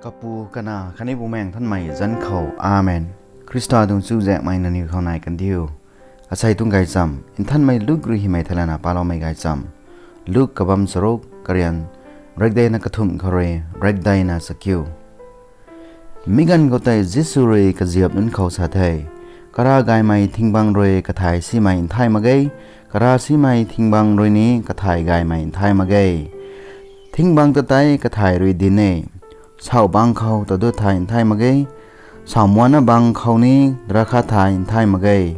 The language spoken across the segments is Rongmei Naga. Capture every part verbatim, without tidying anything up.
Kapu, Kanac khatni Bumaengh Nthanmei zanc khou, Amen. Khrista tuang chuzaenghmei nangniw khou nai kandiu. Asei tuang gaychamv Nthanmei Luk rui hymei thei lana paloumei gaychamv. Luk kabamv charuk, karian breakdeina kathumh khou rui breakdeina chakiu. Mi ganv khou tei Jisu rui kaziap nunc khou sa the, Kara gaymei thing bang rui kathai simei nthai mak ge, kara simei thing bang rui ni kathai gaymei nthai mak ge. Thing bang ta tei kathai rui dinc e, sau bang khou tadut thai nthai mak ge, sau muanna bang khou ni drakha thai nthai mak ge.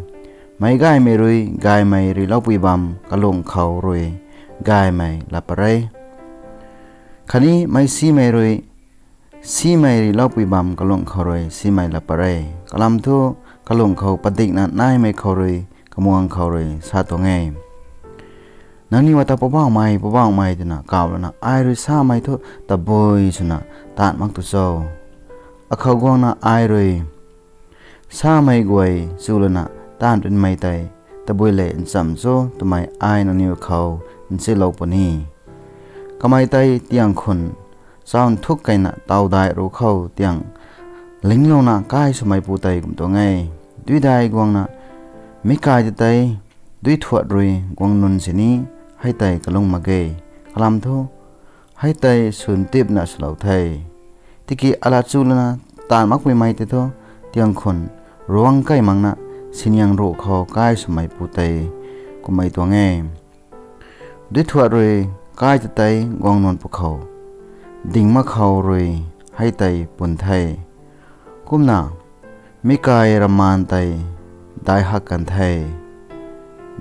Meic gaymei rui gaymei rihloupui bam kalung khou rui gaymei lat pat re, khatni meic simei rui simei rihloupui bam kalung khou rui simei lat pat re. Kalam thu kalung khou padikna naimei khou rui, kamuang khou rui sa tuang e. Nangniw ata ‘Poubauhmei, Poubauhmei’ twna kaw lana ai rui samei thu tabui swna taanv mak tu cho? Akhou guangna ai rui samei guay chu lana taanv rinmei tei tabui lev nchamc cho twmei ai nangniw khou ncilou puni. Kamei tei tiang khun chau nthuk keyna taw dai ruc khou tiang lingclouna kai swmeipu tei kum tuang e. Duidai guangna mi kai ta tei duithuat rui guang nunc sini hei tei kalung mak ge. Kalam thu hei tei swn tipna swlou the. Tiki alat chu lana taanv makpuimei tei thu tiang khun ruang key makna siniang ruc khou kai swmeipu tei kummei tuang e. Duithuat rui kai ta tei guang nunc pwkhou ding mak khou rui hei tei pun the. Kumna mi kai rammaan tei dai hak kan the.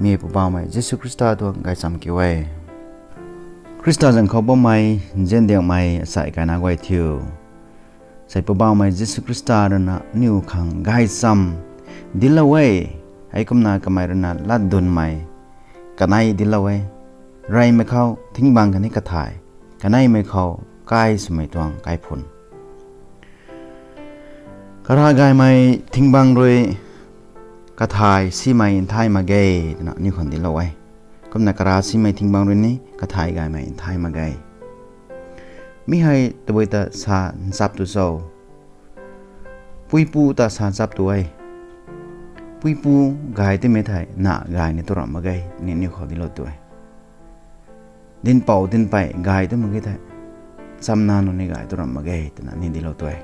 Mi Poubauhmei Jisu Khrista tuang gaychamv kiu e. Khrista zanc khou bammei nziandiakmei asei kaina guay thiu, sei Poubauhmei Jisu Khrista ruina aniu khang gaychamv dinclou e. Heikumna kamei ruina latdunmei kanei dinclou e. Reymei khou thing bang khatni kathai, kaneimei khou kai swmei tuang kaiphun. Kara gaymei thing bang rui kathai simei nthai mak ge, twna aniu khang dinclou e. Kumna kara simei thing bang rui ni kathai gaymei nthai mak ge. Mi hei tabui ta sa nchap tu cho? Puipu ta sa nchap tu e. Puipu gay timei thei na gay ni tu ramh mak ge, ni aniu khou dinclou tu e. Dinhpouc dinhpei gay tu mak ge thei, chamna nunc ni gay tu ramh mak ge, twna ni dinclou tu e.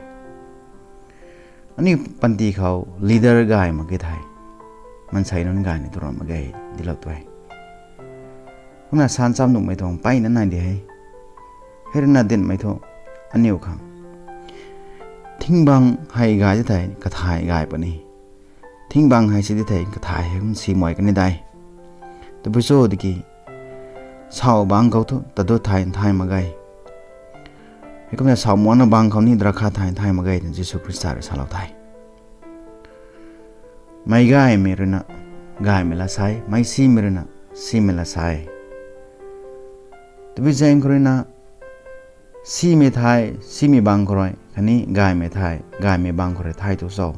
Aniu panty khou leader gay mak ge thei, maansei nunc gay ni tu ramh mak ge, dinclou tu e. Kumna sa ncham nuhmei tuang mpeyna nai di hei. Hei ruina dinhmei thu aniu khang thing bang hei gay di thei kathai gay puni. Thing bang hei si di thei kathai hei kum simei kan ni dai. Tabui cho tiki, sau bang khou thu tadut thai nthai mak ge. Heikumna sau muanna bang khou ni drakha thai nthai mak ge, twna Jisu Khrista rui salou the. Meic gaymei ruina gaymei lat sa e, meic simei ruina simei lat sa e. Tabui zaeng khou ruina simei thei simei bang khou rui, khatni gaymei thei gaymei bang khou rui thay tu cho?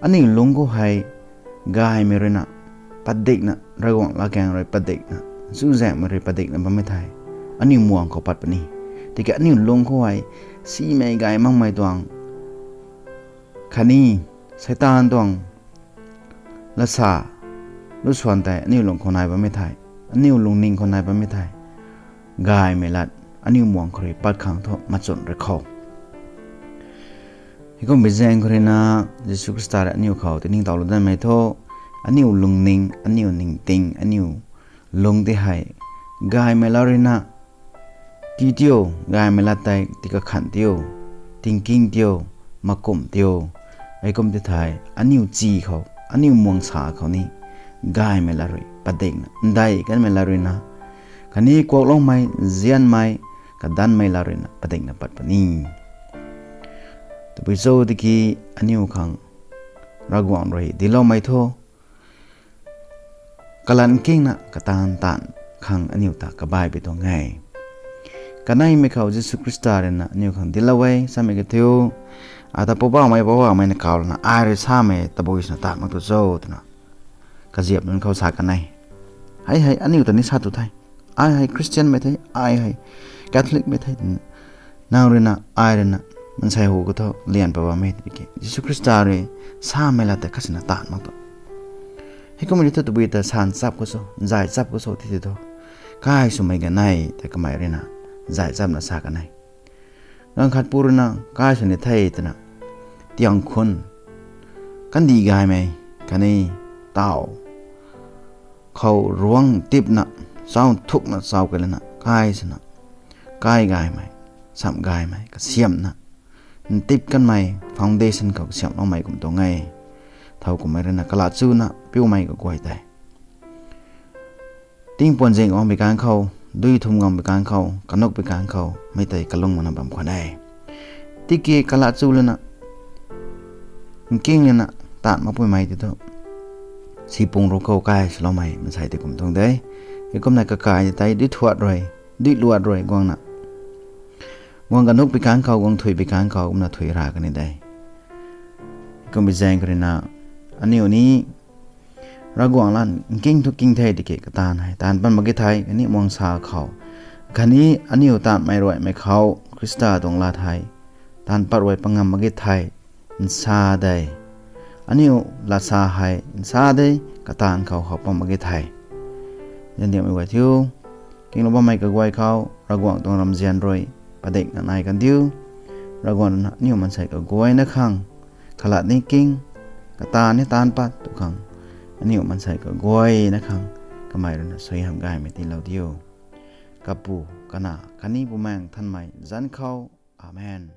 Aniu lungc khou hei gaymei ruina padikna, Ravguangc latkaeng rui padikna, chuzaenghmei rui padikna bammei thei, aniu muang khou pat puni. Tiki aniu lungc khou hei simei gay makmei tuang khatni Seitaan tuang latsa, lusuan tei aniu lungc khou nai bammei thei, aniu lungning khou nai bammei thei, gaymei lat aniu muang khou rui pat khang thu machun rui khou. Heikum bi zaeng khou ruina Jisu Khrista rui aniu khou tiningtowlou danmei thu, aniu lungning, aniu ningting, aniu lungc ti hei gaymei lat ruina tii tiu, gaymei lat tei tii kakhanh tiu, thinking tiu, makumh tiu. Heikum ti thei aniu chi khou, aniu muang sa khou ni gaymei lat rui padikna, ndai kanmei lat ruina, khatni kuakloumei, nzianmei, kadanmei lat ruina padikna pat puni. Tabui cho tiki aniu khang Ravguangc rui dincloumei thu kalat nkingna kataanv taanv khang aniu ta kabaihpui tuang e. Kaneimei khou Jisu Khrista ruina aniu khang dinclou e samei kathiu, ata Poubauhmei, Poubauhmei na kaw lana ai rui samei tabui swna taanv mak tu cho, twna kaziap nunc khou sa kan e. Hei hei aniu ta ni sa tu the. Ai hei Khristianmei the, ai hei Catholicmei the, twna Nang ruina, ai ruina, maansei hu khou thu lian pat bammei tiki Jisu Khrista rui samei lat tei khat sina taanv mak tu. Heikummei ni thu tabui ta san chap khou cho, zay chap khou cho ti ti thu, kai swmei ganei tei kamei ruina zay chapna sa kan e. Ganv khat pu ruina kai sw ni the twna, tiang khun, kandih gaymei, khatni taw khou ruang tipna, chau nthukna chau kai lana, kai swna, kai gaymei, samh gaymei kasiamhna, ntip kanmei foundation khou kasiamhloumei kum tuang e. Thow kummei ruina kalat chuna piumei kaguay tei, tingpuan zing guang bi kang khou, dui thum guang bi kang khou, kanuk bi kang khou mei tei kalung mana bam khwan e. Tiki kalat chu lana, nking lana, taanv makpuimei ti thu, sipung ru khou kai swloumei maansei tei kum tuang de. Heikumna kakai tei dui thuat rui, dui luat rui guangna, guang kanuk bi kang khou, guang thui bi kang khou kumna thui ra kan e de. Kum bi zaeng khou ruina, aniu ni Ravguangc lat nking thu king the tiki kataanv hei taanv pat mak ge thei, khatni muang sa khou, khatni aniu taanvmei ruaimei khou Khrista tuang lat hei taanv pat ruai pangam mak ge thei, nsa de. Aniu lat sa hei nsa de, kataanv khou how pat mak ge thei. Zandiangmei guay thiu, kinglou bammei kaguay khou Ravguangc tuang ramzian rui padikna nai kan diu. Ravguangc ruina aniu maansei kaguayna khang, kalat ni king, kataanv ni taanv pat tu khang, aniu maansei kaguayna khang kamei ruina suaihiam gaymei tiilou diu. Kapu, Kanac khatni Bumaengh Nthanmei zanc khou. Amen.